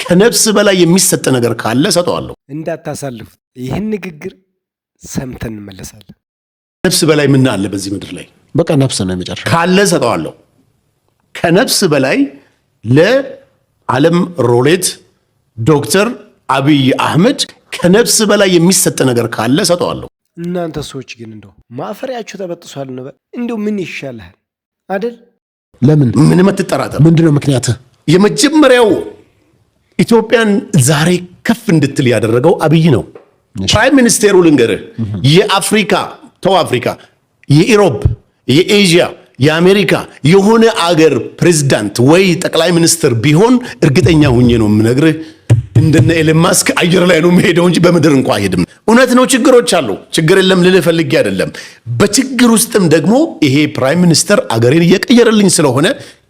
ከነፍስ በላይ የሚሰጥ ነገር ካለ እሰጠዋለሁ። እንዳታሳልፉት። ይህን ንግግር ሰምተን እንመለሳለን። ነፍስ በላይ ምን አለ በዚህ ምድር ላይ? በቃ ነፍስ ነው የመጨረሻ። ካለ እሰጠዋለሁ። ከነፍስ በላይ ለዓለም ሎሬት ዶክተር አብይ አህመድ ከነፍስ በላይ የሚሰጥ ነገር ካለ እሰጠዋለሁ። እናንተ ሰዎች ግን እንደው ማፈሪያችሁ ተበጥሷል እንበል። እንደው ምን ይሻልሃል አደል? ለምን? ምንም አትጠራጠር። ምንድነው ምክንያትህ? የመጀመሪያው ኢትዮጵያን ዛሬ ከፍ እንድትል ያደረገው አብይ ነው። Prime minister ኡ ልንገርህ፣ የአፍሪካ፣ ተው አፍሪካ፣ የ Europe፣ የኤዥያ፣ የአሜሪካ የሆነ አገር ፕሬዝዳንት ወይ ጠቅላይ ሚኒስትር ቢሆን እርግጠኛ ሁኜ ነው የምነግርህ፣ እንደነ ኤለን ማስክ አየር ላይ ነው የሚሄደው እንጂ በምድር እንኳ አይሄድም። እውነት ነው፣ ችግሮች አሉ። ችግር የለም ልልህ ፈልጌ አይደለም። በችግር ውስጥም ደግሞ ይሄ prime minister አገሬን እየቀየረልኝ ስለሆነ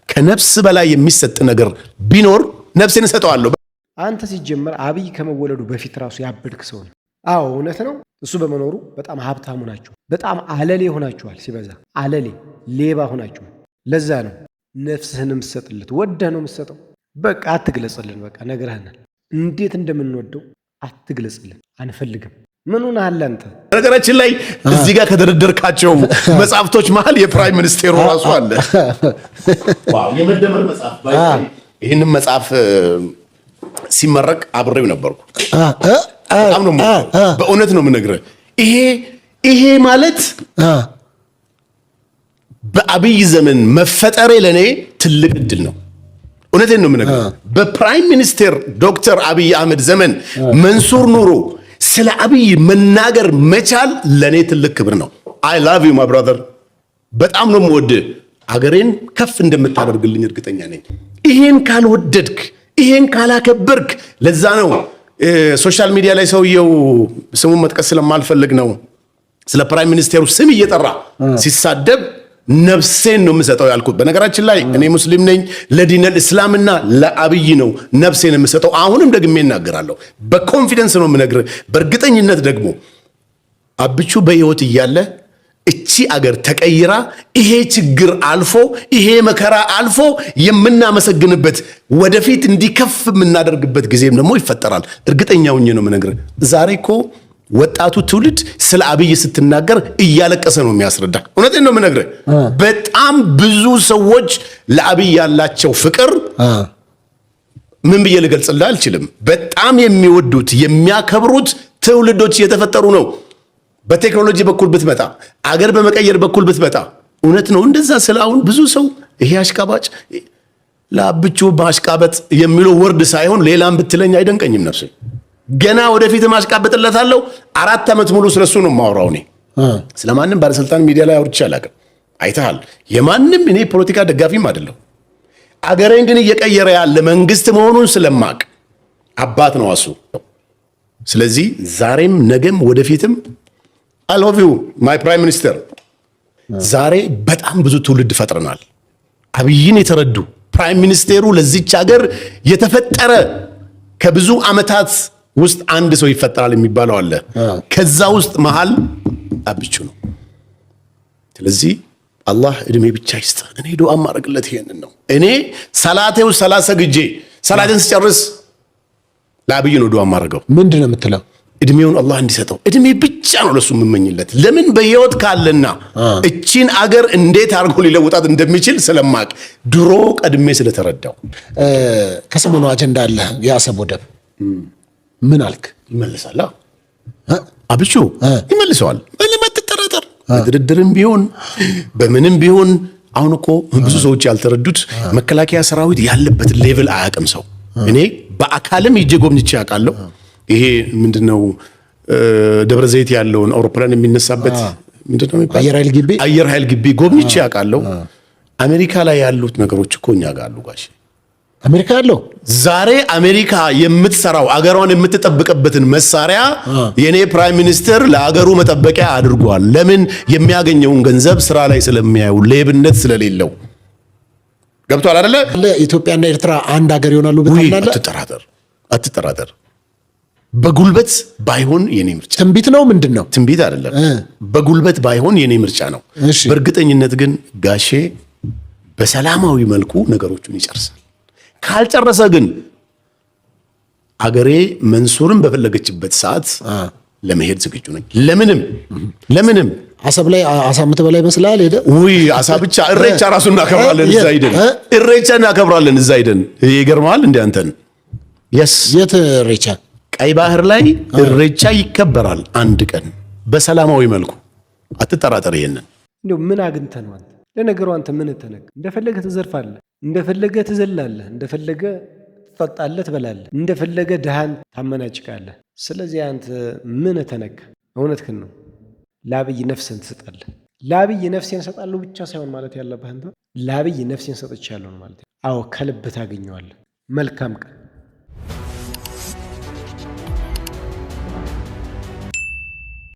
ከነፍስ በላይ የሚሰጥ ነገር ቢኖር ነፍሴን እሰጠዋለሁ። አንተ ሲጀመር አብይ ከመወለዱ በፊት ራሱ ያበድክ ሰው ነው። አዎ እውነት ነው። እሱ በመኖሩ በጣም ሀብታሙ ናቸው። በጣም አለሌ ሆናችኋል። ሲበዛ አለሌ ሌባ ሆናችኋል። ለዛ ነው ነፍስህን የምትሰጥለት፣ ወደህ ነው የምትሰጠው። በቃ አትግለጽልን። በቃ ነግረህናል። እንዴት እንደምንወደው አትግለጽልን፣ አንፈልግም። ምን ሆነሃል አንተ? ነገራችን ላይ እዚህ ጋር ከደረደርካቸው መጽሐፍቶች መሀል የ prime minister ኡ ራሱ አለ። የመደመር መጽሐፍ። ይህንን መጽሐፍ ሲመረቅ አብሬው ነበርኩ። በጣም ነው፣ በእውነት ነው የምነግርህ። ይሄ ማለት በአብይ ዘመን መፈጠሬ ለእኔ ትልቅ እድል ነው። እውነቴን ነው የምነግርህ። በ prime minister ዶክተር አብይ አህመድ ዘመን መንሱር ኑሩ ስለ አብይ መናገር መቻል ለእኔ ትልቅ ክብር ነው። I love you, my brother፣ በጣም ነው የምወድህ። አገሬን ከፍ እንደምታደርግልኝ እርግጠኛ ነኝ። ይሄን ካልወደድክ፣ ይሄን ካላከበርክ፣ ለዛ ነው social media ላይ ሰውየው ስሙን መጥቀስ ስለማልፈልግ ነው፣ ስለ prime minister ኡ ስም እየጠራ ሲሳደብ ነፍሴን ነው የምሰጠው ያልኩት። በነገራችን ላይ እኔ ሙስሊም ነኝ። ለዲነል እስላምና ለአብይ ነው ነፍሴን የምሰጠው። አሁንም ደግሜ እናገራለሁ። በ confidence ነው የምነግርህ። በእርግጠኝነት ደግሞ አብቹ በሕይወት እያለ እቺ አገር ተቀይራ፣ ይሄ ችግር አልፎ፣ ይሄ መከራ አልፎ የምናመሰግንበት፣ ወደፊት እንዲከፍ የምናደርግበት ጊዜም ደግሞ ይፈጠራል። እርግጠኛ ሆኜ ነው የምነግርህ። ዛሬ እኮ ወጣቱ ትውልድ ስለ አብይ ስትናገር እያለቀሰ ነው የሚያስረዳ። እውነቴን ነው የምነግርህ። በጣም ብዙ ሰዎች ለአብይ ያላቸው ፍቅር ምን ብዬ ልገልጽልህ አልችልም። በጣም የሚወዱት፣ የሚያከብሩት ትውልዶች እየተፈጠሩ ነው። በቴክኖሎጂ በኩል ብትመጣ፣ አገር በመቀየር በኩል ብትመጣ፣ እውነት ነው። እንደዛ ስለ አሁን ብዙ ሰው ይሄ አሽቃባጭ፣ ለአብቹ ማሽቃበጥ የሚለው word ሳይሆን ሌላም ብትለኝ አይደንቀኝም። ነፍሴ ገና ወደፊት ማሽቃበጥለታለሁ። 4 ዓመት ሙሉ ስለሱ ነው የማወራው። እኔ ስለማንም ባለስልጣን ሚዲያ ላይ አውርቼ አላውቅም። አይተሃል። የማንም እኔ ፖለቲካ ደጋፊም አይደለሁ። አገሬን ግን እየቀየረ ያለ መንግስት መሆኑን ስለማቅ አባት ነው እሱ። ስለዚህ ዛሬም ነገም ወደፊትም I love you, my prime minister። ዛሬ በጣም ብዙ ትውልድ ፈጥረናል። አብይን የተረዱ፣ prime minister ኡ ለዚች ሀገር የተፈጠረ፣ ከብዙ ዓመታት ውስጥ አንድ ሰው ይፈጠራል የሚባለው አለ። ከዛ ውስጥ መሃል አብቹ ነው። ስለዚህ አላህ እድሜ ብቻ ይስጥ። እኔ ዱዓ ማድረግለት ይሄንን ነው። እኔ ሰላቴው ሰላት ሰግጄ ሰላቴን ስጨርስ ለአብይ ነው ዱዓ ማድረገው። ምንድን ነው የምትለው? እድሜውን አላህ እንዲሰጠው፣ እድሜ ብቻ ነው ለሱ የምመኝለት። ለምን? በህይወት ካለና እቺን አገር እንዴት አድርጎ ሊለውጣት እንደሚችል ስለማቅ፣ ድሮ ቀድሜ ስለተረዳው። ከሰሞኑ አጀንዳ አለ፣ የአሰብ ወደብ፣ ምን አልክ? ይመልሳል። አብቹ ይመልሰዋል። ምንም አትጠራጠር። በድርድርም ቢሆን በምንም ቢሆን አሁን እኮ ብዙ ሰዎች ያልተረዱት መከላከያ ሰራዊት ያለበትን level አያውቅም ሰው። እኔ በአካልም ሄጄ ጎብኝቼ አውቃለሁ። ይሄ ምንድነው፣ ደብረ ዘይት ያለውን አውሮፕላን የሚነሳበት ምንድነው የሚባለው? አየር ኃይል ግቢ። አየር ኃይል ግቢ ጎብኝቼ አውቃለሁ። አሜሪካ ላይ ያሉት ነገሮች እኮ እኛ ጋር አሉ ጋሼ። አሜሪካ ያለው? ዛሬ አሜሪካ የምትሰራው፣ አገሯን የምትጠብቅበትን መሳሪያ የኔ prime minister ለአገሩ መጠበቂያ አድርጓል። ለምን? የሚያገኘውን ገንዘብ ስራ ላይ ስለሚያዩ፣ ሌብነት ስለሌለው። ገብቷል አይደለ? ኢትዮጵያና ኤርትራ አንድ ሀገር ይሆናሉ ብለህ ውይ ታምናለህ? አትጠራጠር፣ አትጠራጠር። በጉልበት ባይሆን የኔ ምርጫ ትንቢት ነው ምንድን ነው? ትንቢት አይደለም። በጉልበት ባይሆን የኔ ምርጫ ነው። በእርግጠኝነት ግን ጋሼ በሰላማዊ መልኩ ነገሮቹን ይጨርሳል። ካልጨረሰ ግን አገሬ መንሱርን በፈለገችበት ሰዓት ለመሄድ ዝግጁ ነኝ። ለምንም ለምንም። አሰብ ላይ አሳ የምትበላ ይመስልሃል? ሄደህ ውይ፣ አሳ ብቻ፣ እሬቻ ራሱ እናከብራለን እዛ ሂደን። እሬቻ እናከብራለን እዛ ሂደን። ይገርመሃል እንደ አንተን yes። የት እሬቻ? ቀይ ባህር ላይ እሬቻ ይከበራል አንድ ቀን በሰላማዊ መልኩ፣ አትጠራጠር ይሄንን። እንዲያው ምን አግኝተህ ነው አንተ? ለነገሩ አንተ ምን ተነካ? እንደፈለገ ትዘርፋለህ፣ እንደፈለገ ትዘላለህ፣ እንደፈለገ ትጠጣለህ፣ ትበላለህ፣ እንደፈለገ ድሃን ታመናጭቃለህ። ስለዚህ አንተ ምን ተነካ? እውነትህን ነው። ለአብይ ነፍስን ትሰጣለህ። ለአብይ ነፍሴን እሰጣለሁ ብቻ ሳይሆን ማለት ያለብህ አንተ ለአብይ ነፍሴን ሰጥቻለሁ ነው ማለት። አዎ፣ ከልብ ታገኘዋለህ። መልካም ቀን።